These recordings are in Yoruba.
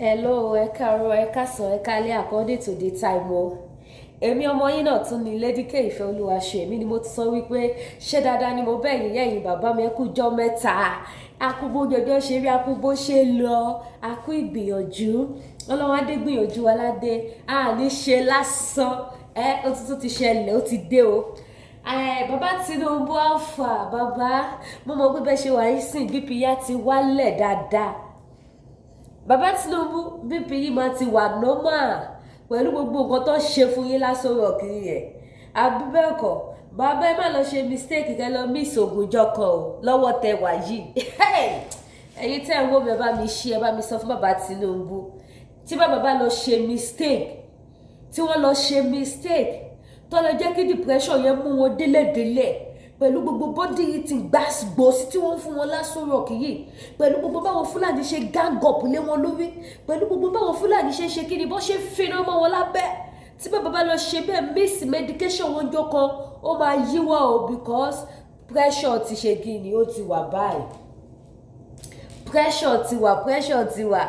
Hello, ẹ káàárọ̀, ẹ káàsán, ẹ káalẹ́, according to the time o. Èmi ọmọ yín náà tún ní Lady K Ìfẹ́ Olúwaṣe. Èmi ni mo ti sọ wípé ṣé dáadáa ni mo bẹ̀ yín, ẹ̀yin bàbá mi. Ẹ kú jọ́ mẹ́ta, akú bó jọjọ́ ṣe rí, akú bó ṣe lọ, akú ìgbìyànjú. Ọlọ́run adé gbìyànjú aládé, a ní ṣe lásán. Ẹ ó tuntun ti ṣẹlẹ̀, ó ti dé o. Bàbá Tinubu, alpha bàbá, mo mọ̀ pé bẹ́ẹ̀ ṣe wà yín sìn, BP yá ti wálẹ̀ dáadáa. Bàbá Tinubu, BP yìí máa ti wà normal pẹ̀lú gbogbo nǹkan tó ń ṣe fún yín lásán kiri yẹn, àbí bẹ́ẹ̀ kọ́? Bàbá, ẹ má lọ ṣe mistake kẹ́ lọ miss ògùnjọ kan o lọ́wọ́ tẹ wà yìí. Ẹ̀yin tẹ́ ń wò mí, ẹ bá mi ṣí, ẹ bá mi sọ fún bàbá Tinubu, tí bàbá bá lọ ṣe mistake, tí wọ́n lọ ṣe mistake tó lọ jẹ́ kí depression yẹn mú wọn délẹ̀délẹ̀ pẹ̀lú gbogbo body yìí ti gbàgbọ́ sí tí wọ́n fún wọn lásán rock yìí, pẹ̀lú gbogbo báwọn Fúlàní ṣe gang up lé wọn lórí, pẹ̀lú gbogbo báwọn Fúlàní ṣe ṣe kíni, bó ṣe finá mọ́ wọn lábẹ́, tí bàbá bá lọ ṣe bẹ́ẹ̀ miss medication wọn jọ kan, ó máa yíwọ́ o, because pressure ti ṣe kíni, ó ti wà báyìí. Pressure ti wà, pressure ti wà.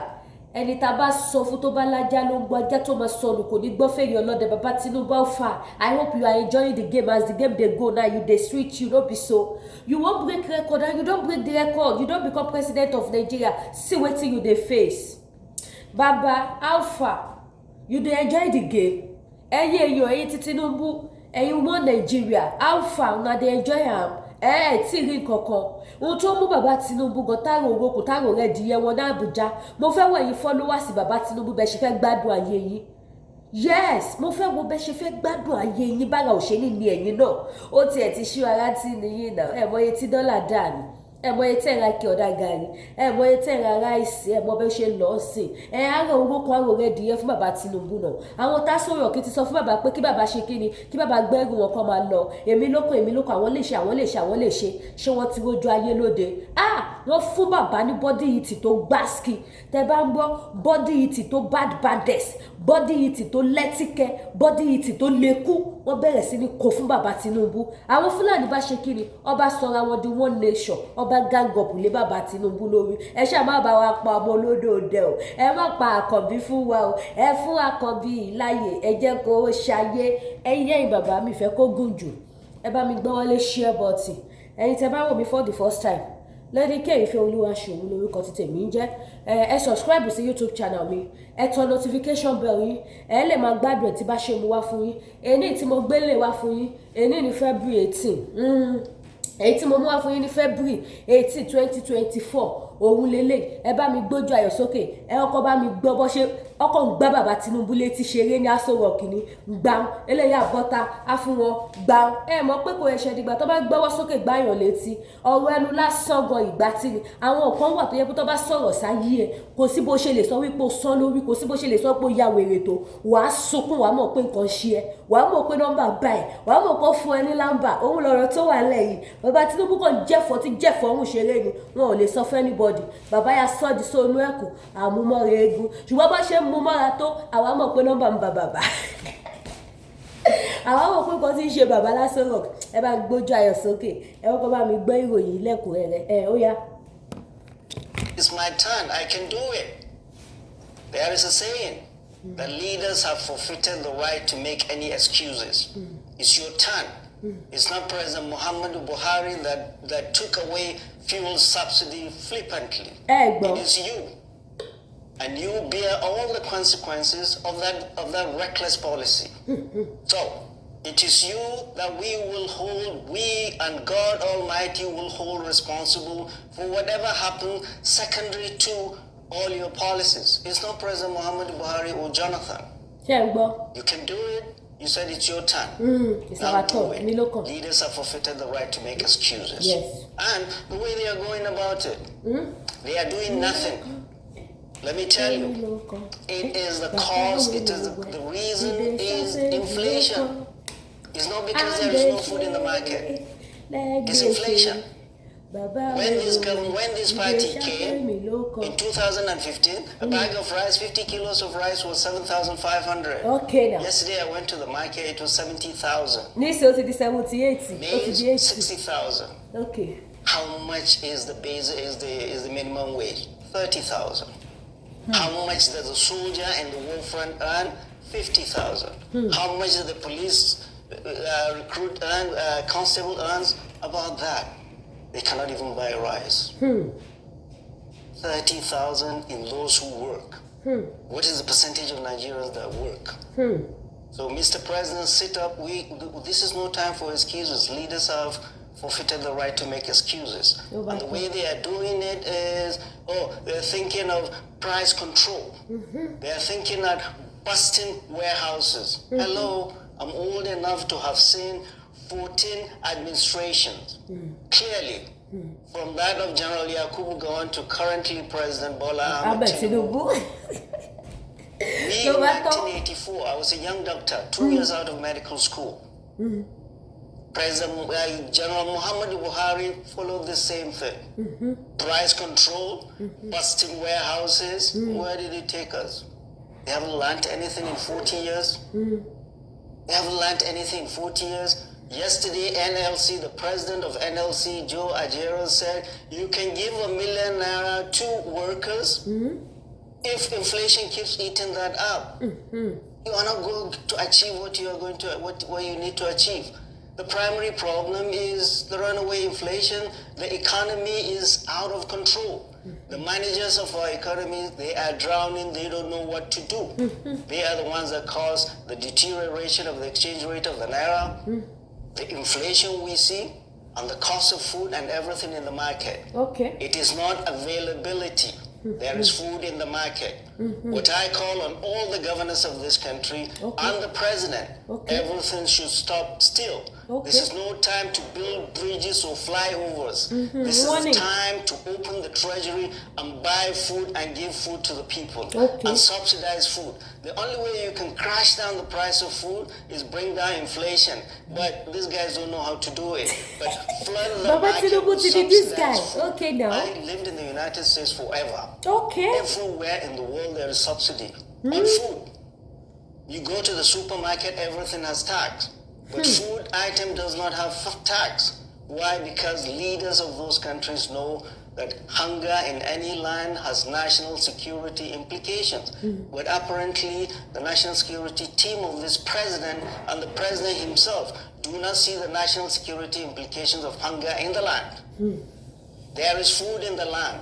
Ẹni tá a bá sọ fún tó bá lájá ló ń gbọ́, ajá tó máa sọnù kò ní gbọ́ fèrè ọlọ́dẹ. Bàbá Tinubu, alpha, I hope you are enjoying the game as the game dey go now. You dey sweet you, no be so? You wan break record and you don break the record. You don become president of Nigeria. See wetin you dey face. Baba, alpha, you dey enjoy the game? Ẹ̀yin èèyàn, ẹ̀yin ti Tinubu, ẹ̀yin ọmọ Nàìjíríà, alpha, una dey enjoy am? Ẹ ẹ tí ì rí nǹkankan ohun tó mú bàbá Tinubu gan táàrò orókù táàrò rẹ dìyẹ wọn ní Àbújá. Mo fẹ́ wọ ẹ̀yin followers bàbá Tinubu, bẹ́ẹ̀ ṣe fẹ́ gbádùn ayé yín. Yes, mo fẹ́ wo bẹ́ẹ̀ ṣe fẹ́ gbádùn ayé yín, bára ò ṣe ní ní ẹ̀yin náà. Ó tiẹ̀ ti ṣú ara tí nìyí náà. Ẹ̀ mọ iye tí dọ́là dà ní, ẹ mọ iye tẹ́ ẹ ra kí ọ̀dà gàrí, ẹ mọ iye tẹ́ ẹ ra rice, ẹ mọ bẹ́ẹ̀ ṣe lọ sí ẹ àárọ̀ owó kan àrò rẹ dìyẹ fún bàbá Tinubu náà. Àwọn tá sọ̀rọ̀ kí ti sọ fún bàbá pé kí bàbá ṣe kí ni, kí bàbá gbẹ́rù wọn kọ́ máa lọ. Èmi lóko, èmi lóko, àwọn lè ṣe, àwọn lè ṣe, àwọn lè ṣe. Ṣé wọ́n ti rójú ayé lóde? Ah, wọ́n fún bàbá ní body heat tó gbáski. Tẹ́ bá ń gbọ́ body heat tó bad, baddest body heat tó lẹ́tíkẹ́, body heat tó lékú, wọ́n bẹ̀rẹ̀ sí ní kó fún bàbá Tinubu. Àwọn Fúlàní bá ṣe kíni, ọba sọra wọn di one nation, ọba gang up lé bàbá Tinubu lórí. Ẹ ṣáà má bá wa pa ọmọ olódò dẹ o. Ẹ má pa Àkànbí fún wa o. Ẹ fún Àkànbí láàyè, ẹ jẹ́ kó ṣayé. Ẹ̀yin ẹ̀yin bàbá mi fẹ́ kó gùn jù, ẹ bá mi gbọ́ wọlé share button. Ẹ̀yin tẹ́ bá wò mí for the first time, Lady K Ìfẹ́ Olúwaṣòwò lórúkọ tí tèmi ń jẹ́. Ẹ subscribe sí YouTube channel mi, ẹ tan notification bell yín, ẹ lè máa gbádùn ẹ tí bá ṣe mu wá fún yín. Èyí tí mo gbé lè wá fún yín èyí ní February 18, èyí tí mo mú wá fún yín ní February 18, 2024, òun lélẹ̀. Ẹ bá mi gbójú ayọ̀ sókè. Ẹ ọkọ bá mi gbọ́ bọ́ ṣe ọkọ̀ ń gbá bàbá Tinubu létí ṣeré ní Aso Rock ní gbàm. Eléyà bọ́ta á fún wọn gbàm. Ẹ mọ̀ pé kò ẹ̀ṣẹ̀ dìgbà tó bá gbọ́wọ́ sókè gbáyàn létí, ọ̀rọ̀ ẹnu lásán gan ìgbà tí ni. Àwọn kan wà tó yẹ pé tó bá sọ̀rọ̀ sáyé ẹ, kò sí bó ṣe lè sọ wípé o sán lórí, kò sí bó ṣe lè sọ pé o ya wèrè tó, wàá sunkún, wàá mọ̀ pé nǹkan ṣe ẹ, wàá mọ̀ pé nọ́mbà báyìí, wàá mọ̀ pé ó fún ẹ ní lámbà. Òun lọ̀rọ̀ tó wà lẹ́yìn. Bàbá Tinubu kàn jẹ́fọ́ tí jẹ́fọ́ ń ṣeré ni, wọn ò lè sọ fún anybody. Bàbá ya sọ́ di sóònù ẹ̀kọ́ àmúmọ́ra eégún, ṣùgbọ́n bá ṣe ń mú mọ́ra tó, àwa mọ̀ pé nọ́mbà ń ba bàbá, àwa mọ̀ pé nǹkan tí ń ṣe bàbá lásán rock. Ẹ bá gbójú ayọ̀ sókè, ẹ kọ́kọ́ bá mi gbọ́ ìròyìn lẹ́kùnrẹ́rẹ́. Ẹ ó yá. It's my turn. I can do it. There is a saying that leaders have forfeited the right to make any excuses. It's your turn. It's not President Muhammadu Buhari that took away fuel subsidy flippantly. Ẹ gbọ́. It is you. And you bear all the consequences of that reckless policy. So it is you that we will hold, we and God Almighty will hold responsible for whatever happened secondary to all your policies. It's not President Muhammadu Buhari or Jonathan. Ṣé ẹ gbọ́? You can do it. You said it's your turn. It's Now our do turn. it. Mi ló kàn. Leaders have forfeited the right to make excuses. And the way they are going about it, they are doing nothing. Let me tell you, it is the cause, it is the reason is inflation. It's not because there is no food in the market. It's inflation. When this party came in 2015, a bag of rice, 50 kilos of rice was 7,500. Okay now. Yesterday I went to the market, it was 70,000. Nísìnyí ó ti di 78, ó ti di Maize, 80. 60,000. How much is the base, is the minimum wage? 30,000. How much does a soldier in the war front earn? 50,000. How much does the police recruit earn, constable earns? About that. They cannot even buy rice. 30,000 in those who work. What is the percentage of Nigerians that work? So, Mr. President, sit up. This is no time for excuses. Leaders have forfeited the right to make excuses. Oh, And the way they are doing it is, oh, they're thinking of price control. They're thinking at busting warehouses. Hello, I'm old enough to have seen 14 administrations. Clearly, from that of General Yakubu Gowon to currently President Bola Ahmed Ahmed Tinubu. Tinubu. Me Ló in bá tán. 1984, I was a young doctor, 2 years out of medical school. President General Muhammadu Buhari followed the same thing. Price control, busting warehouses. Where did it take us? They haven't learned anything in 40 years. They haven't learned anything in 40 years. Yesterday, NLC, the president of NLC, Joe Ajaero, said you can give ₦1 million to workers if inflation keeps eating that up. You are not going to achieve what you are going to what you need to achieve. The primary problem is the runaway inflation. The economy is out of control. The managers of our economy, they are drowning. They don't know what to do. They are the ones that cause the deterioration of the exchange rate of the naira, the inflation we see, and the cost of food and everything in the market. It is not availability. There is food in the market. What I call on all the governors of this country and the president, everything should stop still. This is no time to build bridges or flyovers. This is Warning. The time to open the treasury and buy food and give food to the people and subsidize food. The only way you can crash down the price of food is bring down inflation. But these guys don't know how to do it. But flood the Baba market Tinubu with ti di this guy. subsidized food. Okay now. I lived in the United States forever. Everywhere in the world there is subsidy on food. You go to the supermarket, everything has tax. But food item does not have tax. Why? Because leaders of those countries know that hunger in any land has national security implications. But apparently, the national security team of this president and the president himself do not see the national security implications of hunger in the land. There is food in the land.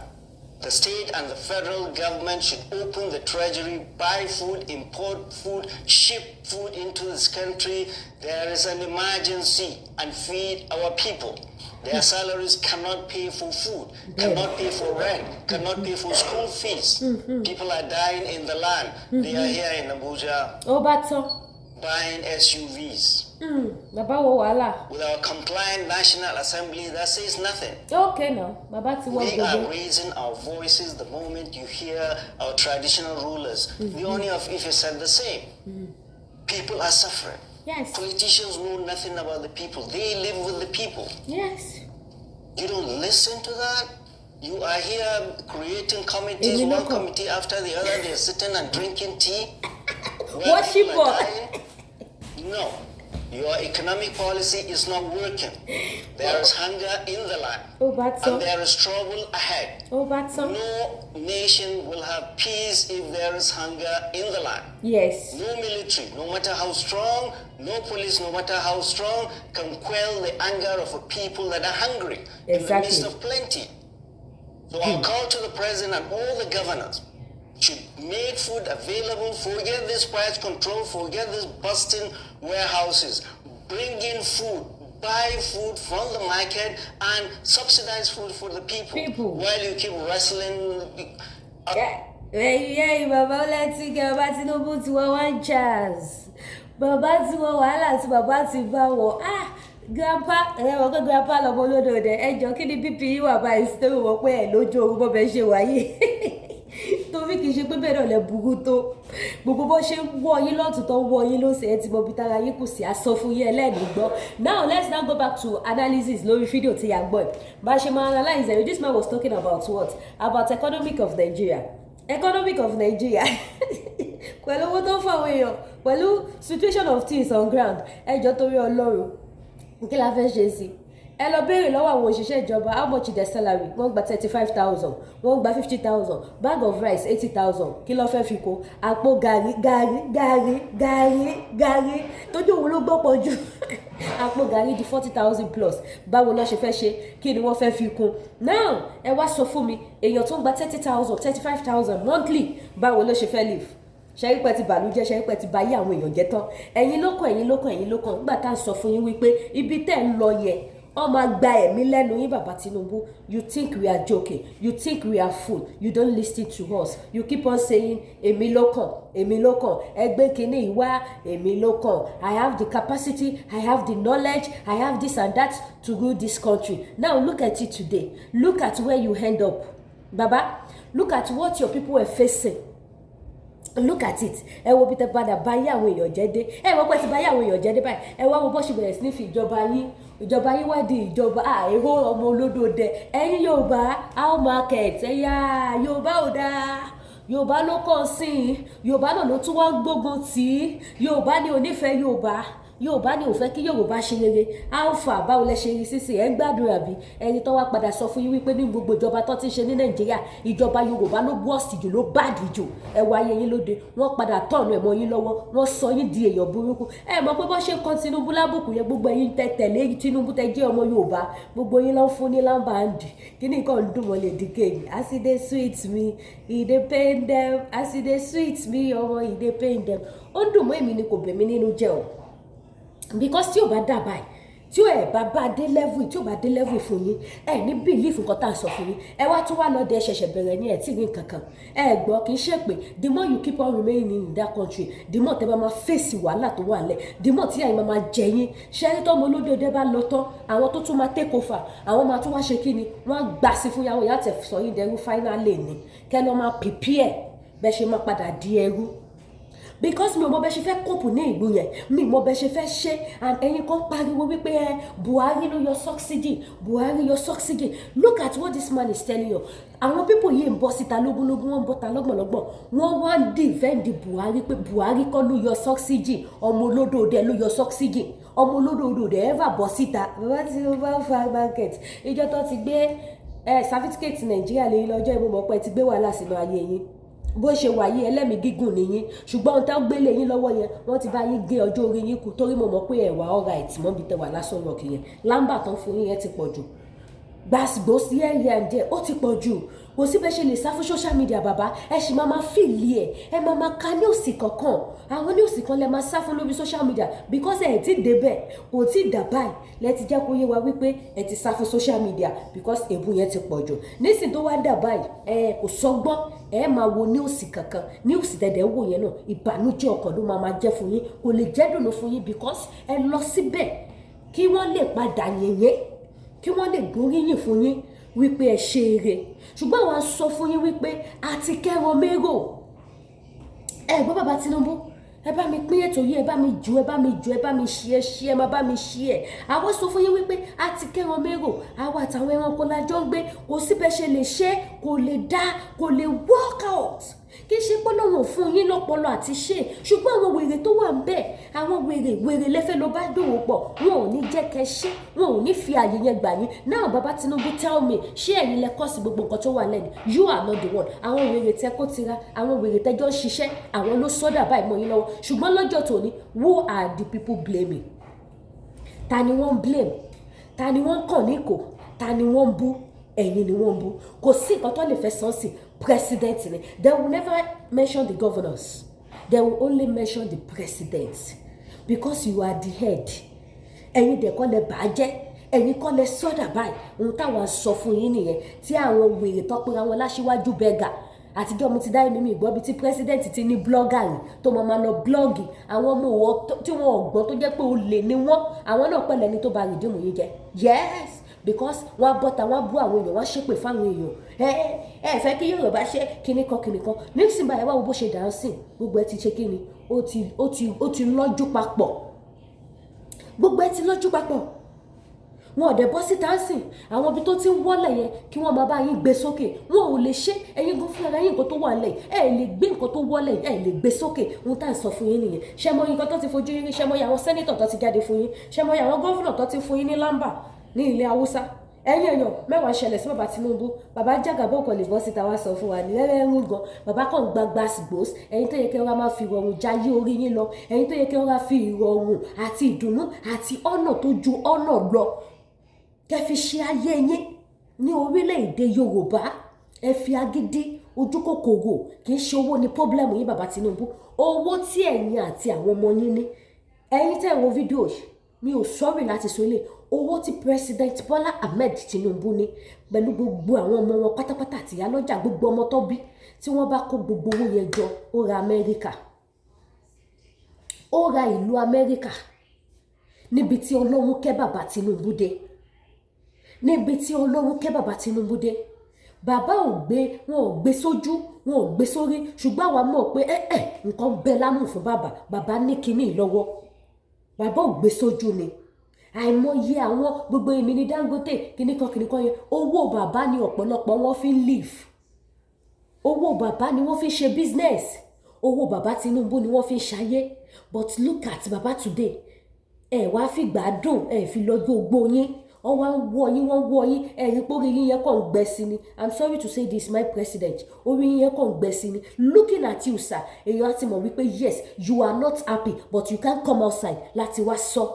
The state and the federal government should open the treasury, buy food, import food, ship food into this country. There is an emergency and feed our people. Their salaries cannot pay for food, cannot pay for rent, cannot pay for school fees. People are dying in the land. They are here in Abuja Ó bá tán. Buying SUVs Bàbá wo wàhálà. With our compliant National Assembly that says nothing. Okay now, bàbá ti wọ We are gbogbo. Raising our voices the moment you hear our traditional rulers. The Ooni of Ife said the same. People are suffering. Politicians know nothing about the people. They live with the people. You don't listen to that. You are here creating committees, Èmi ló one kàn. Committee after the other. They're sitting and drinking tea where Worship people are God. Dying. No. Your economic policy is not working. There is hunger in the land. Ó bá tán. And there is trouble ahead. Ó bá tán. No nation will have peace if there is hunger in the land. No military, no matter how strong, no police, no matter how strong, can quell the anger of a people that are hungry in the midst of plenty. So I'll call to the president and all the governors should make food available, forget this price control, forget this busting warehouses. Bring in food, buy food from the market and subsidize food for the people. People. While you keep wrestling. Ẹ̀yin bàbá ọlẹ́tìkẹ́, bàbá Tinubu ti wọ́n one chance, bàbá ti wọ́n wàhálà tí bàbá ti bá wọ̀. Ah, grandpa, ẹ wọ́n pé grandpa lọ́mọ olódò dẹ. Ẹ jọ, kí ni BP yín wà báyìí sí? Torí wọ́n pé ẹ̀ lójú oorun bọ́ bẹ́ẹ̀ ṣe wáyé, torí kì í ṣe pé bẹ́ẹ̀ náà lẹ burú tó. Gbogbo bó ṣe ń wọ yín lọ́tún tó ń wọ yín lósì, ẹ ti mọ ibi tára yín kù sí. Aṣọ fún yín ẹlẹ́ẹ̀ni gbọ́. Now let's now go back to analysis lórí fídíò tí a gbọ́ ẹ̀. Bá a ṣe máa analyse ẹ̀, this man was talking about what? About economic of Nigeria, economic of Nigeria, pẹ̀lú owó tó ń fún àwọn èèyàn, pẹ̀lú situation of things on ground. Ẹ jọ̀ọ́, torí Ọlọ́run, kí la fẹ́ ṣe sí? Ẹ lọ béèrè lọ́wọ́ àwọn òṣìṣẹ́ ìjọba, how much is their salary? Wọ́n gba 35,000, wọ́n gba 50,000. Bag of rice, 80,000. Kí ló fẹ́ fi kó àpò gàrí? Gàrí, gàrí, gàrí, gàrí tójú òun ló gbọ́pọ̀ jù. Àpò gàrí di 40,000 plus. Báwo ló ṣe fẹ́ ṣe? Kí ni wọ́n fẹ́ fi kún now? Ẹ wá sọ fún mi, èèyàn tó ń gba 30,000, 35,000 monthly, báwo ló ṣe fẹ́ live? Ṣẹ́rípẹ́ ti bàlújẹ́, ṣẹ́rípẹ́ ti bayé àwọn èèyàn jẹ́ tán. Ẹ̀yin ló kàn, ẹ̀yin ló kàn, ẹ̀yin ló kàn. Nígbà tá à ń sọ fún yín wípé ibi tẹ́ ń lọ yẹn, wọ́n máa gba ẹ̀mí lẹ́nu yín, bàbá Tinubu, you think we are joking, you think we are fool. You don't listen to us. You keep on saying, "Èmi ló kàn, èmi ló kàn, ẹgbẹ́ kínní ìwá, èmi ló kàn. I have the capacity, I have the knowledge, I have this and that to rule this country." Now look at it today. Look at where you end up, baba. Look at what your people were facing. Look at it. Ẹ wo bí tẹ padà bá yé àwọn èèyàn jẹ́ dé. Ẹ wọ́n pẹ́ ti bá yé àwọn èèyàn jẹ́ dé báyìí. Ẹ wá wo bó ṣe bẹ̀rẹ̀ sí ní fi ìjọba yín, ìjọba yín wá di ìjọba èrò ọmọ olódò dẹ. Ẹ̀yin Yorùbá, how market? Ẹ̀yà Yorùbá ò dáa, Yorùbá ló kàn sí i, Yorùbá náà ló tún wá ń gbógun tì í. Yorùbá ni onífẹ̀ẹ́ Yorùbá, Yorùbá ni ò fẹ́ kí Yorùbá ṣe rere. Alpha, báwo lẹ ṣe rí sísè? Ẹ ń gbádùn àbí? Ẹni tó wá padà sọ fún yín wípé ní gbogbo ìjọba tó ti ń ṣe ní Nàìjíríà, ìjọba Yorùbá ló worst jù, ló bad jù. Ẹ wá ayé yín lóde, wọ́n padà tọ̀nù ẹ̀ mọ́ yín lọ́wọ́, wọ́n sọ yín di èèyàn burúkú. Ẹ mọ̀ pé bọ́ ṣe kan Tinubu lábùkù yẹn, gbogbo ẹ̀yin tẹ tẹ̀lé Tinubu, tẹ jẹ́ ọmọ Yorùbá, gbogbo yín ló ń fún ní lámbàndì. Kí ni nǹkan ń dùn mọ́ lè dìke mi? As e dey sweet me, e dey pain them. As e dey sweet me, ọmọ, e dey pain them. Ó ń dùn mọ́ èmi ni, kò bẹ̀ mí nínú jẹ́ o, because tí ò bá dà báyìí, tí ò ẹ̀ bá dé level, tí ò bá dé level fún yín, ẹ ní belief nǹkan tá à ń sọ fún yín. Ẹ wá tún wá lọ dé, ẹ ṣẹ̀ṣẹ̀ bẹ̀rẹ̀ ní ẹ̀ tí rí nǹkan kan. Ẹ gbọ́, kì í ṣe pé the more you keep on remaining in that country, the more tẹ́ bá máa face wàhálà tó wà lẹ̀, the more tí àyè máa máa jẹ yín. Ṣẹ́rí tọ́mọ olódòdó bá lọ tán, àwọn tó tún máa take over, àwọn máa tún wá ṣe kí ni? Wọ́n á gbà sí fún yàwó yàtẹ̀ sọ yín dẹrú finally ni. Kẹ́ lọ́ máa prepare bẹ́ẹ̀ ṣe máa padà di ẹrú, because mi ò mọ bẹ́ẹ̀ ṣe fẹ́ cope ní ìlú yẹn, mi ò mọ bẹ́ẹ̀ ṣe fẹ́ ṣe. And ẹ̀yin kan pariwo wípé ẹ Buhari ló yọ subsidy, Buhari yọ subsidy. Look at what this man is telling you. Àwọn people yìí ń bọ́ síta lógúnlógún, wọ́n ń bọ́ta lọ́gbọ̀nlọ́gbọ̀n, wọ́n wá ń defend Buhari pé Buhari kọ́ ló yọ subsidy, ọmọ olódòdó ló yọ subsidy. Ọmọ olódòdó dẹ̀ ever bọ́ síta? Bàbá tí ó bá ń fa market ìjọ tó ti gbé ẹ certificate Nàìjíríà lè lọ́jọ́ ìmọ̀ pé ti gbé wàhálà sínú ayé yín. Bó ṣe wà yìí, ẹlẹ́mìí gígùn nìyí, ṣùgbọ́n ohun tó gbélé yín lọ́wọ́ yẹn, wọ́n ti bá yín gé ọjọ́ orí yín kù, torí mo mọ̀ pé ẹ̀wà alright mọ́bi tẹ wà lásán rock yẹn. Lámbà tán fún yín yẹn ti pọ̀ jù, gbàsgbò sí ẹ̀yà ǹjẹ́ ó ti pọ̀ jù. Kò sí bẹ́ẹ̀ ṣe lè sá fún social media, bàbá. Ẹ sì máa máa feel ẹ̀, ẹ máa máa ka news kankan. Àwọn news kan lẹ máa sá fún lórí social media, because ẹ ti débẹ̀, kò tí ì dà báyìí. Lẹ ti jẹ́ kó yé wa wípé ẹ ti sá fún social media because èbú yẹn ti pọ̀ jù. Nísìnyí tó wá dà báyìí, ẹ kò sọgbọ́n, ẹ máa wo news kankan. News tẹ̀dẹ̀ wò yẹn náà, ìbànújẹ́ ọkàn ló máa máa jẹ́ fún yín, kò lè jẹ́ dùnú fún yín, because ẹ lọ síbẹ̀ kí wọ́n lè padà yìnyín, kí wọ́n lè gbóríyìn fún yín wípé ẹ ṣe eré. Ṣùgbọ́n àwọn sọ fún yín wípé àti kẹran mérò. Ẹ gbọ́, bàbá Tinubu, ẹ bá mi pín ètò yìí, ẹ bá mi jù, ẹ bá mi jù, ẹ bá mi ṣí ẹ, ṣí ẹ, má bá mi ṣí ẹ. Àwọn sọ fún yín wípé a ti kẹran mérò. Àwa àtàwọn ẹranko la jọ ń gbé. Kò sí bẹ́ẹ̀ ṣe lè ṣe, kò lè dá, kò lè work out. Kì í ṣe pé Ọlọ́run fún yín lọ́pọlọ àti ṣe, ṣùgbọ́n àwọn wèrè tó wà ń bẹ̀, àwọn wèrè wèrè lẹ́fẹ̀ẹ́ ló bá dòwò pọ̀, wọn ò ní jẹ́ kẹ́ ṣe, wọn ò ní fi àyè yẹn gbà yín náà. Bàbá Tinubu, tell me, ṣé ẹ̀yin lẹ kọ́ sí gbogbo nǹkan tó wà lẹ́nu? You are not the one. Àwọn wèrè tẹ kó tira, àwọn wèrè tẹjọ́ ń ṣiṣẹ́, àwọn ló sọ́dà báyìí mọ́ yín lọ́wọ́. Ṣùgbọ́n lọ́jọ́ tòní, who are the people blaming? Ta ni wọ́n blame? Ta ni wọ́n kàn ní kò? Ta ni wọ́n ń bú? Ẹ̀yin ni wọ́n ń bú. Kò sí nǹkan tó lè fẹ́ sọ sí president ni. They will never mention the governors, they will only mention the president, because you are the head. Ẹ̀yin dẹ̀ kọ́ lẹ bàjẹ́, ẹ̀yin kọ́ lẹ sọ́dà báyìí. Ohun táwọn sọ fún yín nìyẹn, tí àwọn wèrè tọ́pẹ́ra wọn láṣíwájú bẹ́gà àtijọ́. Mo ti dá èmi mi gbọ́ bí tí president ti ní blogger rí tó máa ma lọ blog. Àwọn ọmọ òwò tí wọn ò gbọ́, tó jẹ́ pé olè ni wọ́n, àwọn náà pẹ̀lẹ́ ní tó bá rìdíìmù yín jẹ́. Yes, because wọ́n á bọ́ta, wọ́n á bú àwọn èèyàn, wọ́n á ṣépè fáwọn èèyàn. Ẹ ẹ fẹ́ kí Yorùbá ṣe kíní kan kíní kan nísìnyí báyìí. Wá wo bó ṣe dà ń sìn, gbogbo ẹ ti ṣe kíni, ó ti lọ́jú papọ̀, gbogbo ẹ ti lọ́jú papọ̀. Wọn ò dẹ̀ bọ́ síta ń sìn àwọn ibi tó ti ń wọ́lẹ̀ yẹn kí wọ́n máa bá yín gbé sókè. Wọn ò lè ṣe. Ẹ̀yin gan fúnra yín, nǹkan tó wà lẹ̀, ẹ̀ lè gbé nǹkan tó wọ́lẹ̀, ẹ̀ lè gbé sókè. Ohun tá à ń sọ fún yín nìyẹn. Ṣé mọ nǹkan tó ti fojú yín rí? Ṣé mọ àwọn senator tó ti jáde fún yín? Ṣé mọ àwọn governor tó ti fún yín ní lámbà? Ní ilẹ̀ Haúsá, ẹ̀yin èèyàn, mẹ́wàá ṣẹlẹ̀ sí bàbá Tinubu. Bàbá Jàgàbá kò lè bọ́ síta wá sọ fún wa ní ẹlẹ́rú gan. Bàbá kàn gba gbàsgbòs. Ẹ̀yin tó yẹ kí wọ́n máa fi ìrọ̀rùn jayé orí yín lọ, ẹ̀yin tó yẹ kí wọ́n máa fi ìrọ̀rùn àti ìdùnnú àti ọ̀nà tó ju ọ̀nà lọ kẹ́ fi ṣe ayé yín ní orílẹ̀-èdè Yorùbá, ẹ fi agídí, ojú kòkòrò. Kì í ṣe owó ni problem yín, bàbá Tinubu. Owó tí ẹ̀yin àti àwọn ọmọ yín ní, ẹ̀yin tẹ́ ẹ̀ wo fídíò yìí, mi ò sorry láti sọ ilé owó tí President Bola Ahmed Tinubu ní pẹ̀lú gbogbo àwọn ọmọ wọn pátápátá àti ìyálọ́jà, gbogbo ọmọ tó bí, tí wọ́n bá kó gbogbo owó yẹn jọ, ó ra Amẹ́ríkà, ó ra ìlú Amẹ́ríkà. Níbi tí Ọlọ́run kẹ́ bàbá Tinubu dé, níbi tí Ọlọ́run kẹ́ bàbá Tinubu dé, bàbá ò gbé, wọn ò gbé sójú, wọn ò gbé sórí, ṣùgbọ́n àwa mọ̀ pé ẹ ẹ nǹkan bẹ lámù fún bàbá. Bàbá ní kinní lọ́wọ́, bàbá ò gbé sójú ni. Àìmọye àwọn gbogbo èmi ní Dangote, kìnnìkan kìnnìkan yẹn, owó bàbá ni ọ̀pọ̀lọpọ̀ wọn fi ń live, owó bàbá ni wọ́n fi ń ṣe business, owó bàbá Tinubu ni wọ́n fi ń ṣayé. But look at bàbá today. Ẹ wá fi gbádùn, ẹ fi lọ́jọ́ ogbó yín, wọ́n wá ń wọ yín, wọ́n wọ yín. Ẹ rí pé orí yín yẹn kàn ń gbẹ sí ni. I'm sorry to say this, my president, orí yín yẹn kàn ń gbẹ sí ni. Looking at you, sir, èèyàn á ti mọ̀ wípé yes, you are not happy, but you can't come outside láti wá sọ.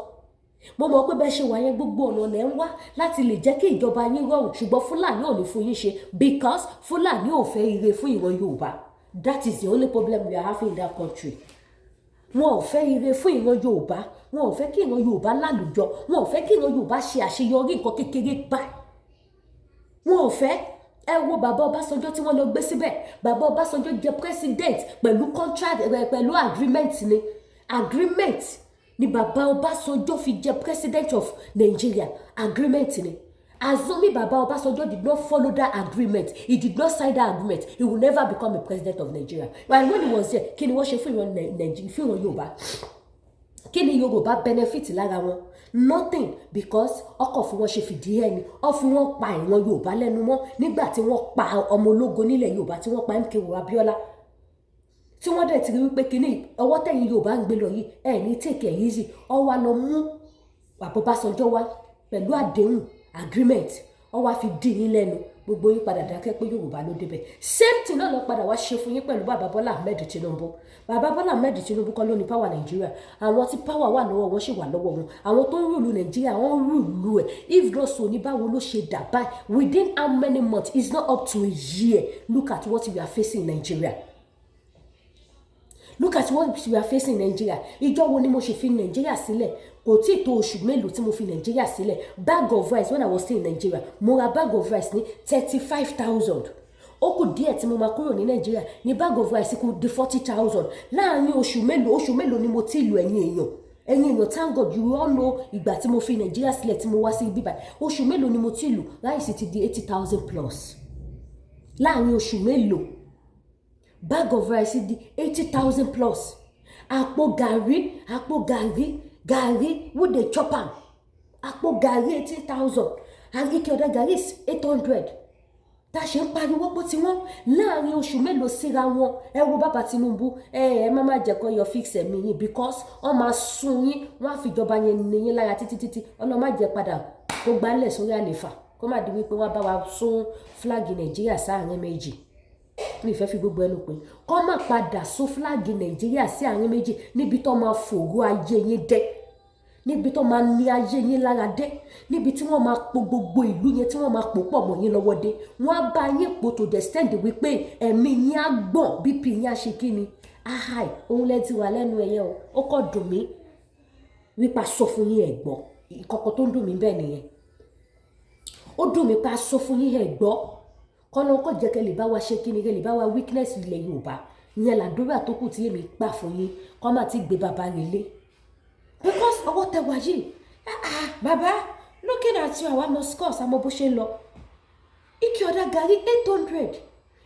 Mo mọ̀ pé bẹ́ẹ̀ ṣe wà yẹn, gbogbo ọ̀nà lẹ́ ń wá láti lè jẹ́ kí ìjọba yín rọrùn, ṣùgbọ́n Fúlàní ò ní fún yín ṣe, because Fúlàní ò fẹ́ ire fún ìran Yorùbá. That is the only problem we are having in that country. Wọn ò fẹ́ ire fún ìran Yorùbá, wọn ò fẹ́ kí ìran Yorùbá lálùjọ, wọn ò fẹ́ kí ìran Yorùbá ṣe àṣeyọrí nǹkan kékeré báyìí, wọn ò fẹ́. Ẹ wo bàbá Ọbásanjọ́ tí wọ́n lọ gbé síbẹ̀. Bàbá Ọbásanjọ́ jẹ president pẹ̀lú contract, pẹ̀lú agreement ni. Agreement ni bàbá Ọbásanjọ́ fi jẹ president of Nigeria, agreement ni. Assuming bàbá Ọbásanjọ́ did not follow that agreement, he did not sign that agreement, he will never become a president of Nigeria. And when he was there, kí ni wọ́n ṣe fún ìran Nàìjíríà, fún ìran Yorùbá? Kí ni Yorùbá benefit lára wọn? Nothing, because ọkọ̀ fún wọn ṣe fìdí ẹni ọ fún wọn pa ìran Yorùbá lẹ́nu mọ́ nígbà tí wọ́n pa ọmọ ológo nílẹ̀ Yorùbá, tí wọ́n pa MKO Abiola, tí wọ́n dẹ̀ ti rí wípé kíní ọwọ́ tẹ̀yìn Yorùbá ń gbé lọ yìí, ẹ̀ ní take it easy. Ọ wá lọ mú bàbá Ọbásanjọ́ wá pẹ̀lú àdéhùn, agreement, ọ wá fi dì yín lẹ́nu, gbogbo yín padà dákẹ́ pé Yorùbá ló débẹ̀. Same thing náà lọ padà wá ṣe fún yín pẹ̀lú bàbá Bọ́lá Ahmed Tinubu. Bàbá Bọ́lá Ahmed Tinubu kọ́ ló ní power Nàìjíríà. Àwọn tí power wà lọ́wọ́ wọn ṣì wà lọ́wọ́ wọn. Àwọn tó ń rule Nàìjíríà, wọ́n rule ẹ̀. If not so ní, báwo ló ṣe dà báyìí? Within how many months? It's not up to a year. Look at what we are facing in Nigeria. Look at what we are facing in Nigeria. Ìjọ wo ni mo ṣe fi Nigeria sílẹ̀? Kò tí ì tó oṣù mélòó tí mo fi Nigeria sílẹ̀. Bag of rice, when I was still in Nigeria, mo ra bag of rice ní 35,000. Ó kù díẹ̀ tí mo máa kúrò ní Nigeria ní bag of rice kù di 40,000. Láàárín oṣù mélòó? Oṣù mélòó ni mo ti lò? Ẹ̀yin èèyàn, ẹ̀yin èèyàn, thank God you all know ìgbà tí mo fi Nigeria sílẹ̀ tí mo wá sí ibi báyìí. Oṣù mélòó ni mo ti lò? Rice ti di 80,000 plus. Láàárín oṣù mélòó, bag of rice di 80,000 plus. Àpò gàrí, àpò gàrí, gàrí who dey chop am? Àpò gàrí 18,000, and ike ọ̀dà gàrí is 800. Tá a ṣe ń pariwo pé tí wọ́n láàrin oṣù mélòó síra wọn. Ẹ wo bàbá Tinubu, ẹ má má jẹ́ kó yọ fix ẹ̀mí yín, because wọ́n máa sun yín, wọ́n á fìjọba yẹn ní yín lára títí títí. Ọlọ́run má jẹ́ padà kó gbálẹ̀ sórí àlefa, kó má di wípé wọ́n bá wa sún flag Nàìjíríà sáàrin méjì. Mi ìfẹ́ fi gbogbo ẹnu pé kọ́ má padà sún flag Nàìjíríà sí àárín méjì, níbi tó máa fòró ayé yín dé, níbi tó máa ní ayé yín lára dé, níbi tí wọ́n máa po gbogbo ìlú yẹn, tí wọ́n máa pò pọ̀ mọ́ yín lọ́wọ́ dé. Wọ́n á bá yín pò to the extent wípé ẹ̀mí yín á gbọ̀n, BP yín á ṣe kí ni ahai. Òun lẹ́ ti wà lẹ́nu ẹ̀yẹ o. Ó kọ́ dùn mí wípé a sọ fún yín, ẹ̀ gbọ́. Ìkọ̀kọ̀ tó ń dùn mí bẹ́ẹ̀ nìyẹn. Ó dùn mí pé a sọ fún yín, ẹ̀ gbọ́. Kọ́nà kọ́ jẹ́ kẹ́ lè bá wa ṣe kí ni, kẹ́ lè bá wa weakness ilẹ̀ Yorùbá. Ìyẹn làdúrà tó kù tí èmi gbà fún yín, kọ́ má ti gbé bàbá rẹ̀ lé, because ọwọ́ tẹ wá yìí, ah ah, bàbá, looking at you, àwa mọ scores, àmọ́ bó ṣe ń lọ. Ike ọ̀dà gàrí 800,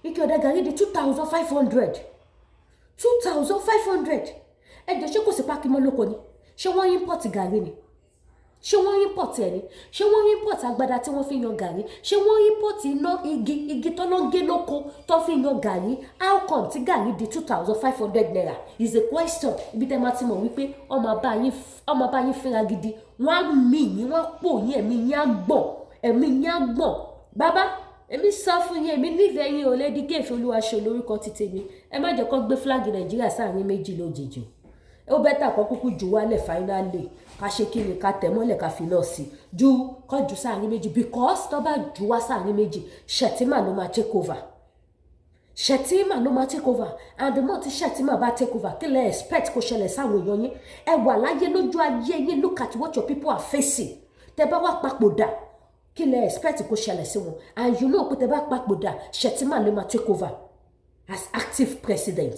ike ọ̀dà gàrí di 2,500, 2,500. Ẹ jẹ́, ṣé kò sí pákí mọ́ lóko ni? Ṣé wọ́n import gàrí ni? Ṣé wọ́n import ẹ̀ ni? Ṣé wọ́n import agbada tí wọ́n fi yan gàrí? Ṣé wọ́n import iná igi, igi tó ló ń gé lóko tó fi yan gàrí? How come tí gàrí di ₦2,500 is a question. Ibi tẹ́ máa ti mọ̀ wípé ọmọ bá yín fínra gidi, wọ́n á mì yín, wọ́n á pò yín, ẹ̀mí yín á gbọ̀n, ẹ̀mí yín á gbọ̀n. Bàbá, èmi sọ fún yín, èmi nífẹ̀ẹ́ yín o. Lady K Olúwaṣe lórúkọ ti tèmi. Ẹ má jẹ́ kó gbé flag Nàìjíríà sáàrin méjì lójijì. Ó better kó kúkú jù wálẹ̀ finally, ká ṣe kí ni, ká tẹ̀ mọ́lẹ̀, ká fi náà sí ju kó jù sáàrin méjì, because tó bá jù wá sáàrin méjì, Shettima ló máa take over. Shettima ló máa take over, and the more tí Shettima bá take over, kí lẹ expect kó ṣẹlẹ̀ sáwọn èèyàn yín? Ẹ wà láyé lójú ayé yín, look at what your people are facing. Tẹ bá wá papòdà, kí lẹ expect kó ṣẹlẹ̀ sí wọn? And you know pé tẹ bá papòdà, Shettima ló máa take over as active president.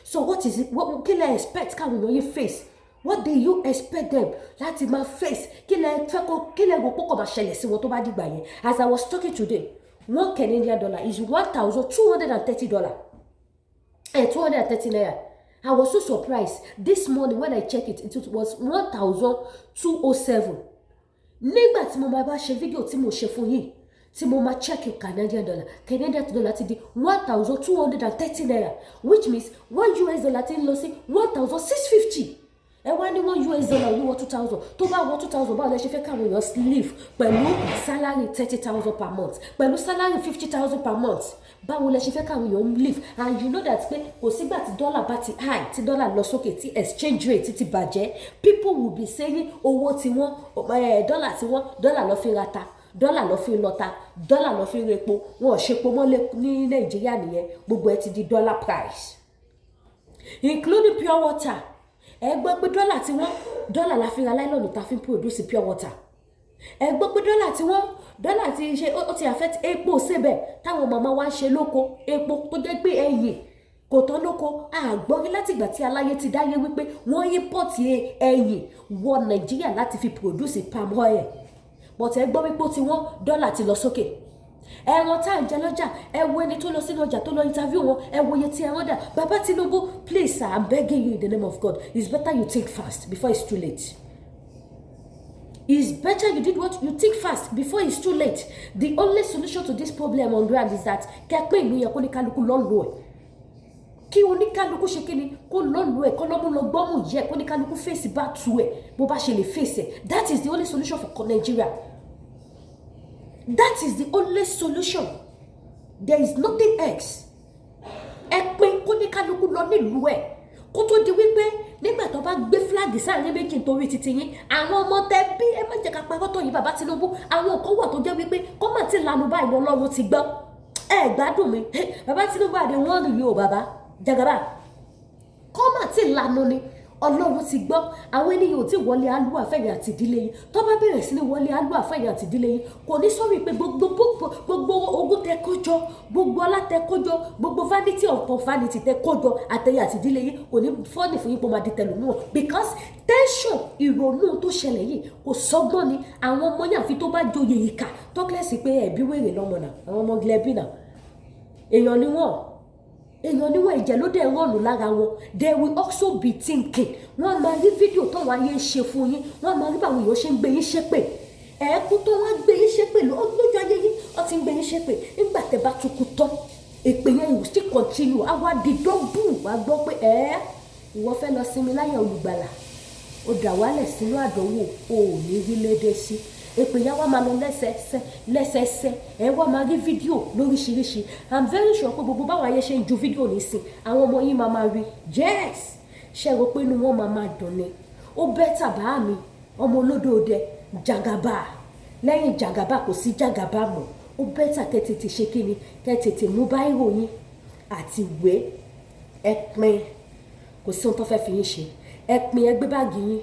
So what is it? What, kí lẹ expect káwọn èèyàn yín face? What do you expect them láti máa face? Kí lẹ fẹ́ kó, kí lẹ rò pé kò máa ṣẹlẹ̀ sí wọn tó bá dìgbà yẹn? As I was talking today, 1 Canadian dollar is $1,230, 230 naira. I was so surprised this morning when I check it, it was 1,207. Nígbà tí mo máa bá ṣe fídíò tí mo ṣe fún yín, tí mo máa check Canadian dollar, Canadian dollar ti di 1,230 naira, which means 1 US dollar ti ń lọ sí 1,650. Ẹ wá ní 1 US dollar ní wọ 2,000. Tó bá wọ 2,000, báwo lẹ ṣe fẹ́ káwọn èèyàn live pẹ̀lú salary 30,000 per month, pẹ̀lú salary 50,000 per month? Báwo lẹ ṣe fẹ́ káwọn èèyàn live? And you know that pé kò sígbà tí dollar bá ti high, tí dollar lọ sókè, tí exchange rate ti bàjẹ́, people will be saying owó tí wọ́n, dollar tí wọ́n, dollar lọ fi ra ta, dọ́là lọ fi lọ́ta, dọ́là lọ fi repo. Wọn ò ṣepo mọ́ ní Nàìjíríà nìyẹn. Gbogbo ẹ ti di dollar price, including pure water. Ẹ gbọ́ pé dọ́là tí wọ́n, dọ́là la fi ra nylon ta fi ń produce pure water. Ẹ gbọ́ pé dọ́là tí wọ́n, dọ́là ti ṣe, ó ti affect epo síbẹ̀ táwọn màmá wa ń ṣe lóko, epo tó jẹ́ pé ẹyìn kò tán lóko. Àgbọ́rí látìgbà tí aláyé ti dáyé wípé wọ́n import ẹyìn wọ Nàìjíríà láti fi produce palm oil, but ẹ gbọ́ wípé ó ti wọ́n, dọ́là ti lọ sókè. Ẹran tá à ń jẹ lọ́jà, ẹ wo ẹni tó lọ sínú ọjà tó lọ interview wọn, ẹ wo iye tí ẹran dà. Bàbá Tinubu, please sir, I'm begging you in the name of God, it's better you think fast before it's too late. It's better you did what? You think fast before it's too late. The only solution to this problem on ground is that kẹ́ pé ìlú yẹn, kó ní kálukú lọ́ọ́ ẹ̀, kí oníkálukú ṣe kíni, kó lọ́ọ̀lù ẹ̀, kó lọ́mú lọ gbọ́mù yẹ, kó oníkálukú fèsì bá tu ẹ̀ bó bá ṣe lè fèsì ẹ̀. That is the only solution for Nigeria. That is the only solution. There is nothing else. Ẹ pín, kó ní kálukú lọ nílùú ẹ̀, kó tó di wípé nígbà tó bá gbé flag sáàrin méjì nítorí títí yín, àwọn ọmọ tẹ bí. Ẹ má jẹ́ ká parọ́ tó yín, bàbá Tinubu. Àwọn kan wà tó jẹ́ wípé kó má ti lanu báyìí lọ, Ọlọ́run ti gbọ́. Ẹ gbádùn mi, bàbá Tinubu, àdé wọ́n rí o. Bàbá Jagaba, kó má ti lanu ni Ọlọ́run ti gbọ́. Àwọn ènìyàn ò tí wọlé alúwà fẹ̀yìn àti ìdílé yín. Tó bá bẹ̀rẹ̀ sí ní wọlé alúwà fẹ̀yìn àti ìdílé yín, kò ní sọ̀rọ̀ pé gbogbo gbogbo ogún tẹ kó jọ, gbogbo ọlá tẹ kó jọ, gbogbo vanity upon vanity tẹ kó jọ, àtẹ̀yìn àti ìdílé yín, kò ní fọ́ọ̀nì fún yín kó máa di tẹlòmíràn, because tension ìrònú tó ṣẹlẹ̀ yìí kò sọ́gbọ́n ni. Àwọn ọmọ yẹn, àfi tó bá joyè ìkà tọ́kílẹ̀sì pé ẹ̀bí wèrè lọ́mọ náà, àwọn ọmọ gilẹ̀bí náà, èèyàn ni wọ́n, èèyàn níwọ̀n, ẹ̀jẹ̀ ló dẹ̀ rọ̀nù lára wọn. They will also be thinking. Wọ́n máa rí fídíò táwọn ayé ń ṣe fún yín, wọ́n máa rí báwọn èèyàn ṣe ń gbé yín ṣépè. Ẹ̀ẹ́kú tó wá gbé yín ṣépè lójú ayé yín, wọ́n ti ń gbé yín ṣépè. Nígbà tẹ́ bá tún kú tán, èpè yẹn will still continue, á wá di double. Wá gbọ́ pé ẹ́ ìwọ fẹ́ lọ sinmi láyà olùgbàlà, ó dà wálẹ̀ sínú àdánwò, o ò ní rí lédè sí. Èpè yẹn wá máa lọ lẹ́sẹẹsẹ lẹ́sẹẹsẹ. Ẹ wá máa rí fídíò lóríṣiríṣi. I'm very sure pé gbogbo báwọn ayé ṣe ń ju fídíò nísìn, àwọn ọmọ yín máa máa rí. Yes, ṣe rò pé inú wọn máa máa dùn ni? Ó better bá mi, ọmọ olódòdẹ jagaba, lẹ́yìn jagaba kò sí jagaba mọ́. Ó better kẹ́ tètè ṣe kí ni, kẹ́ tètè mú báírò yín àti ìwé. Ẹ pín, kò sí ohun tó fẹ́ fi yín ṣe. Ẹ pín, ẹ gbé báàgì yín,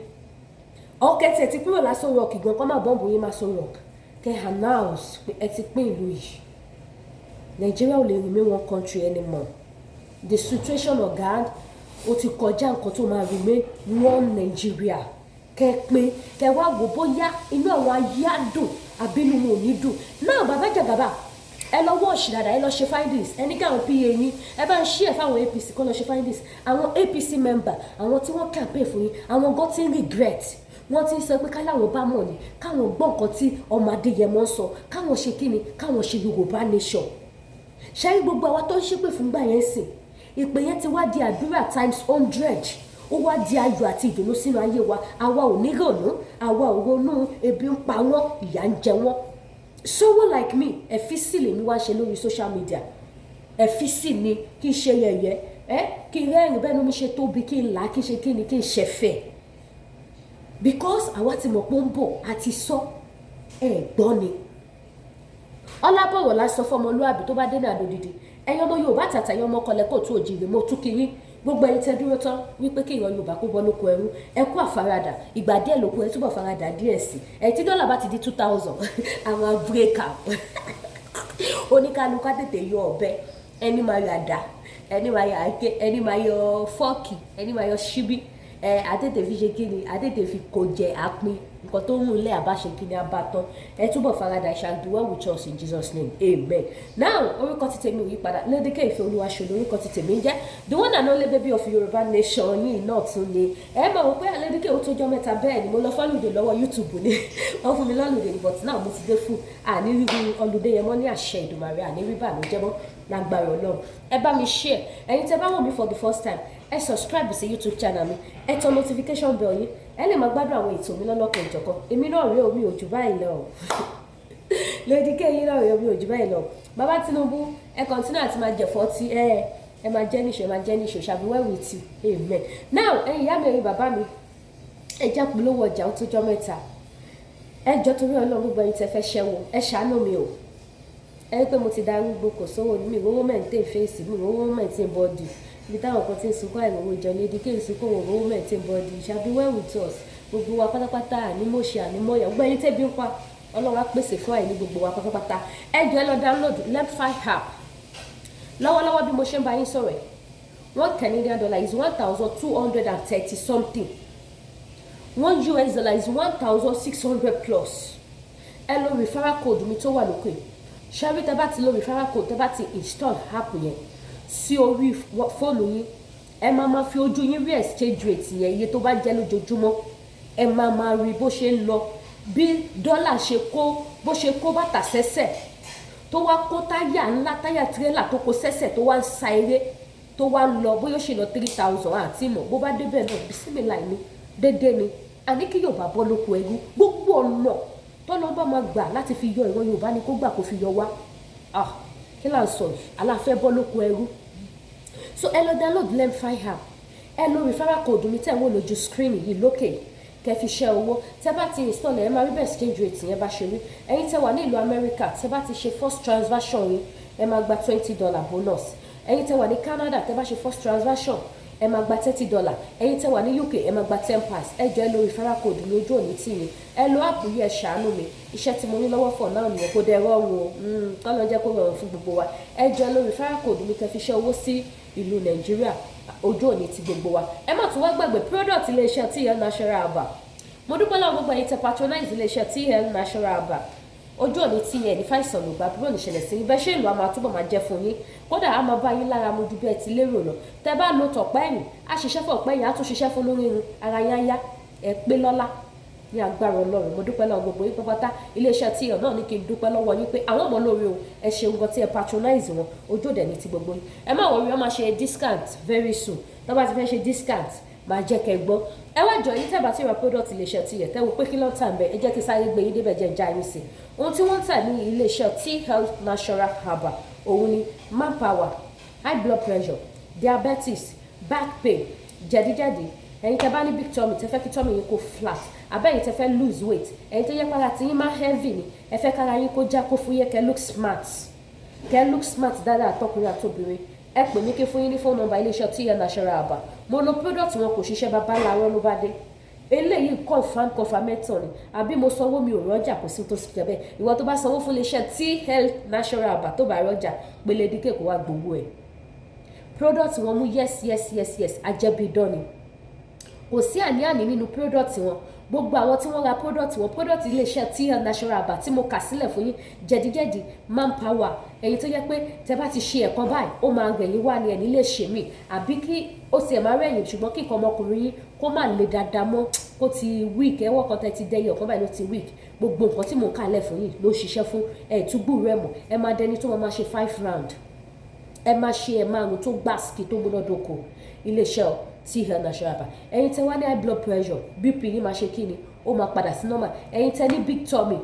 ọkẹ tí ẹ ti kúrò lásán rock gan, kọ́ máa bọ́ǹbù yín máa sọ rock. Kẹ́ announce pé ẹ ti pín ìlú yìí. Nigeria ò lè remain one country anymore. The situation on ground, ó ti kọjá nǹkan tó máa remain one Nigeria. Kẹ́ pín, kẹ́ wá wò bóyá inú àwọn ayé á dùn àbí inú wọn ò ní dùn náà. Bàbá Jagaba, ẹ lọ watch dáadáa, ẹ lọ ṣe findings. Ẹ ní káwọn pa yín, ẹ bá ń ṣí ẹ fáwọn APC kọ́ lọ ṣe findings. Àwọn APC member, àwọn tí wọ́n campaign fún yín, àwọn gan ti ń regret. Wọ́n ti ń sọ pé káláwọn bá mọ̀ ni, káwọn gbọ́ nǹkan tí ọmọ Adéyẹmọ ń sọ, káwọn ṣe kí ni, káwọn ṣe Yorùbá nation. Ṣé gbogbo àwa tó ń ṣépè fúngbà yẹn sìn, ìpè yẹn ti wá di àdúrà times 100. Ó wá di ayọ̀ àti ìdùnnú sínú ayé wa. Àwa ò ní ronú, àwa ò ronú ebi ń pa wọ́n, ìyà ń jẹ wọ́n. Someone like me, ẹ̀físì lèmi wá ṣe lórí social media. Ẹ̀físì ni kí n ṣe yẹ̀yẹ́ ẹ, kí n rẹ́rìn bẹ́ẹ̀ ni mi ṣe tóbi, kí n là á, kí n ṣe kí ni, kí n ṣẹ̀fẹ̀, because àwa ti mọ̀ pé ó ń bọ̀. Àti sọ ẹ gbọ́ ni ọlábọ̀wọ̀ la sọ fọmọlúàbí tó bá dé náà lódìdí. Ẹ̀yin ọmọ Yorùbá tàtà, ẹ̀yin ọmọ kọlẹ̀ kò tó òjìrè, mo tún kí yín, gbogbo ẹ̀yin tẹ́ dúró tán wípé kí ìran Yorùbá kó bọ́ lóko ẹrú. Ẹ kú àfaradà, ìgbà díẹ̀ lóko, ẹ túbọ̀ faradà díẹ̀ sí ẹ. Tí dọ́là bá ti di 2,000, àwọn break up, oníkálukú á tètè yọ ọ̀bẹ, ẹni máa yọ àdá, ẹni máa yọ àáké, ẹni máa yọ fork, ẹni máa yọ ṣíbí ẹ, àtètè fi ṣe kí ni, àtètè fi kó jẹ àpín nǹkan tó ń lé àbáṣe kí ni abátán. Ẹ túbọ̀ faradà. Shall be well with us in Jesus' name, amen. Now, orúkọ ti tèmi ò yí padà. Lady K Ìfẹ́ Olúwaṣọ lórúkọ ti tèmi ń jẹ́, the one and only baby of Yorùbá nation yìí náà tún ni. Ẹ mọ̀ wípé Lady K ó tójọ́ mẹ́ta. Bẹ́ẹ̀ ni, mo lọ fún holiday lọ́wọ́ YouTube ni, wọ́n fún mi l' holiday ni, but now mo ti dé fún àní ríru holiday yẹn mọ́ ní àṣẹ Ìdùmarè. Àní rí bànújẹ́ mọ́ lágbára Ọlọ́run. Ẹ bá mi share. Ẹ̀yin tẹ́ bá wò mí for the first time, ẹ subscribe sí YouTube channel mi, ẹ tan notification bell yín, ẹ lè máa gbádùn àwọn ètò mi lọ́lọ́kan ìjọ̀kan. Èmi náà rí omi òjò báyìí lọ, Lady K yín náà rí omi òjò báyìí lọ. Bàbá Tinubu, ẹ continue àti máa jẹ̀fọ́ tí ẹ máa jẹ́ níṣó, ẹ máa jẹ́ níṣó. Shall be well with you, amen. Now, ẹ̀yin ìyá mi, ẹ̀yin bàbá mi, ẹ jẹ́ polówó ọjà. Ó tójọ́ mẹ́ta. Ẹ jọ, torí Ọlọ́run, gbogbo ẹ̀yin tẹ́ fẹ́ ṣẹ́wó, ẹ ṣàánú mi o. Ẹ rí pé mo ti darúgbó, kò sówó mi, ìrówó maintain face mi, ìrówó maintain body. Ibi táwọn kan ti ń sunkún àìrówó jẹ, Lady K ń sunkún òrówó maintain body. Shall be well with us, gbogbo wa pátápátá. Ànímọ̀ṣe ànímọ̀yà, gbogbo ẹ̀yin tẹ́bi ń pa, Ọlọ́run á pèsè fún àìní gbogbo wa pátápátá. Ẹ jọ, ẹ lọ download Lemfi app lọ́wọ́lọ́wọ́. Bí mo ṣe ń bá yín sọ̀rọ̀ ẹ̀, 1 Canadian dollar is 1,230 something, 1 US dollar is 1,600 plus. Ẹ lo referral code mi tó wà lókè. Ṣẹ́rí, tẹ́ bá ti lo referral code, tẹ́ bá ti install app yẹn sí orí fóònù yín, ẹ máa ma fi ojú yín rí exchange rate yẹn, iye tó bá jẹ́ lójoojúmọ́. Ẹ máa máa rí bó ṣe ń lọ, bí dọ́là ṣe kó, bó ṣe kó bàtà sẹ́sẹ̀, tó wá kó táyà ńlá, táyà tírélà tó kó sẹ́sẹ̀, tó wá ń sa eré, tó wá ń lọ. Bóyá ó ṣe lọ 3,000 àti mọ̀ bó bá débẹ̀ náà, bísímìláì ni, dédé ni. Àní kí Yorùbá bọ́ lóko ẹrú. Gbogbo ọ̀nà tọ́lọ́ bá máa gbà láti fi yọ ìran Yorùbá ni kó gbà kó fi yọ wá. Ah, kí là ń sọ yìí? Aláfẹ́ bọ́ lóko ẹrú. So ẹ lọ download Lemfi app, ẹ lo referral code mi tẹ̀ ń wò lójú screen yìí lókè, kẹ́ fi ṣẹ́ owó. Tẹ́ bá ti install ẹ, máa rí bẹ́ẹ̀ exchange rate yẹn bá ṣe rí. Ẹ̀yin tẹ́ wà ní ìlú Amẹ́ríkà, tẹ́ bá ti ṣe first transaction yín, ẹ máa gba $20 bonus. Ẹ̀yin tẹ́ wà ní Canada, tẹ́ bá ṣe first transaction, ẹ máa gba $30. Ẹ̀yin tẹ́ wà ní UK, ẹ máa gba £10. Ẹ jọ̀ọ́, ẹ lo referral code mi, ojú òní tì yín. Ẹ lo app yìí, ẹ ṣàánú mi. Iṣẹ́ tí mo ní lọ́wọ́ for now nìyẹn, kó dẹ rọrùn o. Kọ́lọ́ jẹ́ kó rọrùn fún gbogbo wa. Ẹ jọ̀ọ́, ẹ lo referral code mi kẹ́ fi ṣẹ́ owó sí ìlú Nàìjíríà. Ojú òní ti gbogbo wa. Ẹ má tún wá gbàgbé product iléeṣẹ́ TL Natural Herbal. Mo dúpẹ́ lọ́wọ́ gbogbo ẹ̀yin tẹ́ patronize iléeṣẹ́ TL Natural Herbal. Ojú òní tí yẹn ní fàìsàn ló gbà bí òní ṣẹlẹ̀ sí bẹ́ẹ̀ ṣe ìlú a máa túbọ̀ máa jẹ́ fún yín. Kódà a máa bá yín lára mu ju bí ẹ ti lérò lọ. Tẹ́ bá lo tọ̀pẹ́ ẹ̀yìn, á ṣiṣẹ́ fún ọ̀pẹ́ ẹ̀yìn, á tún ṣiṣẹ́ fún lórí irun ara yín, á yá ẹ pé lọ́lá ní agbára Ọlọ́run. Mo dúpẹ́ lọ́wọ́ gbogbo yín pápátá. Iléeṣẹ́ tí ẹ̀ náà ní kí n dúpẹ́ lọ́wọ́ yín pé àwọn ọmọ lórí o. Ẹ ṣeun gan tí ẹ patronize wọn. Ojú òde ní ti gbogbo yín. Ẹ má worry, wọ́n máa ṣe discount very soon. Tó bá ti fẹ́ ṣe discount, máa jẹ́ kẹ́ gbọ́. Ẹ wá jọ yín, tẹ́ bá ti ra product iléeṣẹ́ tí ẹ̀ tẹ́ wo pé kí ló ń tà ń bẹ, ẹ jẹ́ kí sáré gbé yín débẹ̀, jẹ́ já yín sí ohun tí wọ́n ń tà ní iléeṣẹ́ T Health Natural Herbal. Òun ni manpower, high blood pressure, diabetes, back pain, jẹ̀díjẹ̀dí. Ẹ̀yin tẹ́ bá ní big tummy, tẹ́ fẹ́ kí tummy yín kó flat, àbẹ́yìn tẹ́ fẹ́ lose weight, ẹ̀yin tó yẹ para tí yín máa heavy ni, ẹ fẹ́ kára yín kó já, kó fúyẹ́, kẹ́ look smart, kẹ́ look smart dáadáa, àtọkùnrin àtobìnrin, ẹ pè mí kí fún yín ní phone number iléeṣẹ́ TL Natural Herbal. Mo lo product wọn, kò ṣiṣẹ́, bàbá làárọ̀ ló bá dé. Eléyìí confirm, confirmation ni. Àbí mo sanwó, mi ò rọ́jà, kò sí tó sì jẹ́ bẹ́ẹ̀. Ìwọ tó bá sanwó fún iléeṣẹ́ T Health Natural Herbal tó bá rọ́jà, pele díkè kó wá gbowó ẹ̀. Product wọn mú yes, yes, yes, yes, ajẹ́bíidán ni, kò sí àní-àní nínú product wọn. Gbogbo àwọn tí wọ́n ra product wọn, product iléeṣẹ́ TL Natural Herbal tí mo kà sílẹ̀ fún yín, jẹ̀díjẹ̀dí, manpower, èyí tó jẹ́ pé tẹ bá ti ṣe ẹ̀kan báyìí, ó máa rẹ̀yìn wá ní ẹ̀ní lè ṣe mí, àbí kí ó sì ẹ̀ máa rẹ̀yìn, ṣùgbọ́n kí nǹkan ọmọkùnrin yín kó má le dáadáa mọ́, kó ti weak, ẹwọ́ kan tẹ ti dẹyẹ ọ̀kan báyìí ló ti weak. Gbogbo nǹkan tí mò ń kà lẹ̀ fún yín ló ń ṣiṣẹ́ fún ẹ̀ túbú rẹ̀ mọ̀. Ẹ máa dẹni tó máa ṣe five round, ẹ máa ṣe ẹ márùn tó gbàsíkì tó múnádóko. Iléeṣẹ́ TL Natural Herbal. Ẹ̀yin tẹ́ wá ní high blood pressure, BP yín máa ṣe kí ni, ó máa padà sí normal. Ẹ̀yin tẹ́ ní big tummy,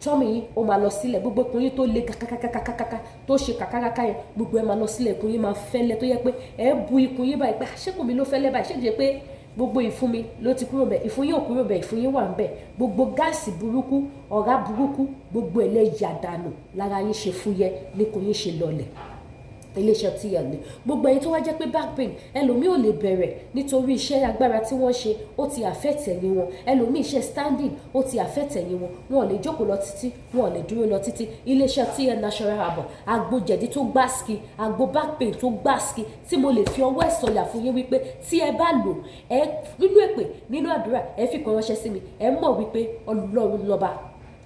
tummy yín ó máa lọ sílẹ̀. Gbogbo ikùn yín tó le kàkàkàkàkàkà, tó ṣe kàkàkàkà yẹn, gbogbo ẹ máa lọ sílẹ̀. Ikùn yín máa fẹ́lẹ́, tó yẹ pé ẹ bu ikùn yín báyìí pé ṣé kùn mi ló fẹ́lẹ́ báyìí? Ṣé kìí ṣe pé gbogbo ìfun mi ló ti kúrò bẹ̀? Ìfun yín ò kúrò bẹ̀, ìfun yín wà ń bẹ̀. Gbogbo gas burúkú, ọ̀rá burúkú, gbogbo ẹ̀ lẹ́ yà dànù, lára yín ṣe fúyẹ́, níkùn yín ṣe lọlẹ̀. Iléeṣẹ́ TL ní gbogbo ẹ̀yin tó wá jẹ́ pé back pain, ẹlòmíì ò lè bẹ̀rẹ̀ nítorí iṣẹ́ agbára tí wọ́n ṣe, ó ti affect ẹ̀yìn wọn. Ẹlòmíì, iṣẹ́ standing ó ti affect ẹ̀yìn wọn. Wọn ò lè jókòó lọ títí, wọn ò lè dúró lọ títí. Iléeṣẹ́ TL Natural Herbal, àgbo jẹ̀dí tó gbáàsì, àgbo back pain tó gbáàsì, tí mo lè fi ọwọ́ ẹ̀ sọ̀yà fún yín wípé tí ẹ bá lò ẹ, nínú èpè, nínú àdúrà, ẹ fi kan ránṣẹ́ sí mi, ẹ mọ̀ wípé Ọlọ́run lọ́ba.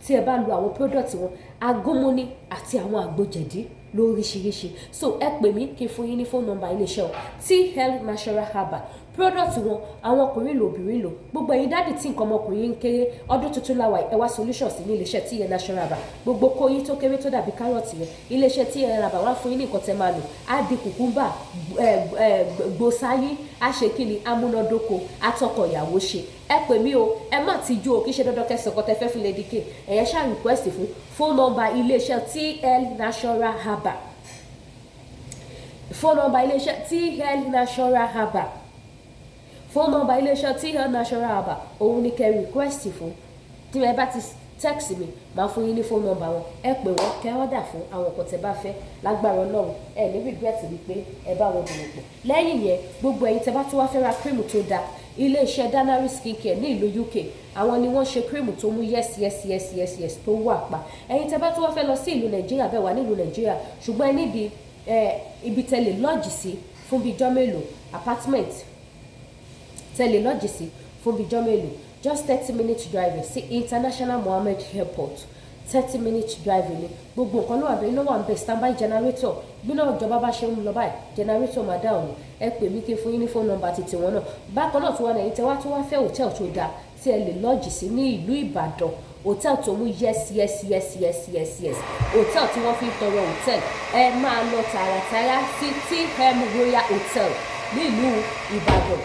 Tí ẹ bá lo àwọn product wọn, agúnmọ́ni àti àwọn àgbo jẹ̀dí lóríṣiríṣi. So ẹ pè mí kí n fún yín ní phone number iléeṣẹ́ o, TL Natural Herbal. Product wọn, àwọn ọkùnrin lò, obìnrin lò. Gbogbo ẹ̀yin daddy tí nǹkan ọmọkùnrin ń kéré, ọdún tuntun láwa, ẹ wá solution sí ní iléeṣẹ́ TL Natural Herbal. Gbogbo kóyín tó kéré tó dàbí carrot yẹn, iléeṣẹ́ TL Herbal wá fún yín ní nǹkan tẹ́ máa lò. Á di cucumber gbòsáyín, á ṣe kí ni, amúnádóko, atọkọ ìyàwó ṣe. Ẹ pè mí o, ẹ má tijú o. Kì í ṣe dandan kẹsàn kan tẹ fẹ́ fún Lady K. Ẹ̀yẹ ṣáà request fún phone number iléeṣẹ́ TL Natural Herbal. Phone number iléeṣẹ́ TL Natural Herbal, phone number iléeṣẹ́ TL Natural Herbal, òun ni kẹ́ request fún. Tí ẹ bá ti text mi, máa fún yín ní phone number wọn. Ẹ pè wọ́n kẹ́ order fún àwọn nǹkan tẹ́ bá fẹ́. Lágbára Ọlọ́run, ẹ ní regret wípé ẹ bá wọn dòwò pọ̀. Lẹ́yìn yẹn, gbogbo ẹ̀yin tẹ́ bá tún wá fẹ́ ra cream tó dáa, iléeṣẹ́ Danari Skincare ní ìlú UK, àwọn ni wọ́n ṣe cream tó mú yes tó wà pa. Ẹ̀yin tẹ́ bá tún wá fẹ́ lọ sí ìlú Nàìjíríà, bẹ́ẹ̀ wà nílùú Nàìjíríà, ṣùgbọ́n ẹ níbi ibi tẹ́ lè lodge sí fún bíi ijọ́ mélòó, apartment tẹ́ lè lodge sí fún bíi ijọ́ mélòó, just 30 minutes driving sí International Mohammed Airport, 30 minutes driving ni. Gbogbo nǹkan ló wà bẹ́ẹ̀, iná wà ń bẹ̀, standby generator. Bí náà ìjọba bá ṣe ń lọ báyìí, generator máa dáhùn ni. Ẹ pè mí kí n fún yín ní phone number títí wọn náà. Bákan náà tí wọn, ẹ̀yin tẹ́ wá tó wá fẹ́ hòtẹ́ẹ̀lì tó dáa tí ẹ lè lodge sí ní ìlú Ìbàdàn, hòtẹ́ẹ̀lì tó mú yes, hòtẹ́ẹ̀lì tí wọ́n fi ń tọrọ hòtẹ́ẹ̀lì, ẹ máa lọ tààràtàrà sí TM Royal Hotel nílùú Ìbàdàn.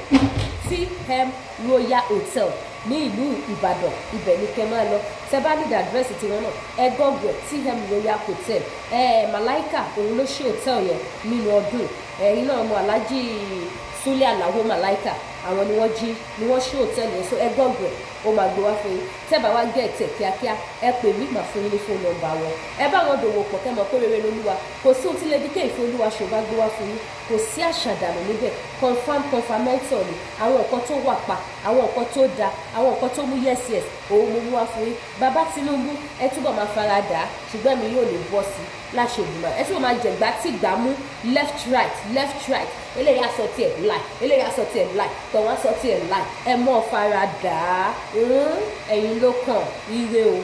TM Royal Hotel ní ìlú Ìbàdàn, ibẹ̀ ni kẹ́ máa lọ. Tẹ́ bá need address tiwọn náà, ẹ google TM Royal Hotel. Ẹ Malaika, òun ló ṣe hòtẹ́ẹ̀lì yẹn nínú ọdún. Ẹ̀yin náà mọ Alhaji Sule Alao Malaika, àwọn ni wọ́n jí ni wọ́n ṣe hòtẹ́ẹ̀lì yẹn. So ẹ google ẹ̀, ó máa gbé wá fún yín. Tẹ́ bá wá get ẹ̀ kíákíá, ẹ pè mí, màá fún yín ní phone number wọn. Ẹ bá wọn dòwò pọ̀, kẹ́ mọ̀ pé rere lolúwa. Kò sí ohun tí Lady K Ìfẹ́ Olúwa ṣò bá gbé wá fún yín, kò sí àṣàdànù níbẹ̀. Confirm, confirmation ni. Àwọn nǹkan tó wà pa, àwọn nǹkan tó da, àwọn nǹkan tó mú yes, òun mo mú wá fún yín. Bàbá Tinubu, ẹ túbọ̀ máa fara dà á, ṣùgbọ́n mi yóò lè bọ́ sí i láṣẹ ìgbìmọ̀. Ẹ túbọ̀ máa jẹ̀gbá tí gbà mú left, right, left, right. Eléyìí aṣọ tiẹ̀ láì, eléyìí aṣọ tiẹ̀ láì, tọ̀wọ́n aṣọ tiẹ̀ láì. Ẹ mọ́ fara dà á, ẹ̀yin ló kàn. Ire o.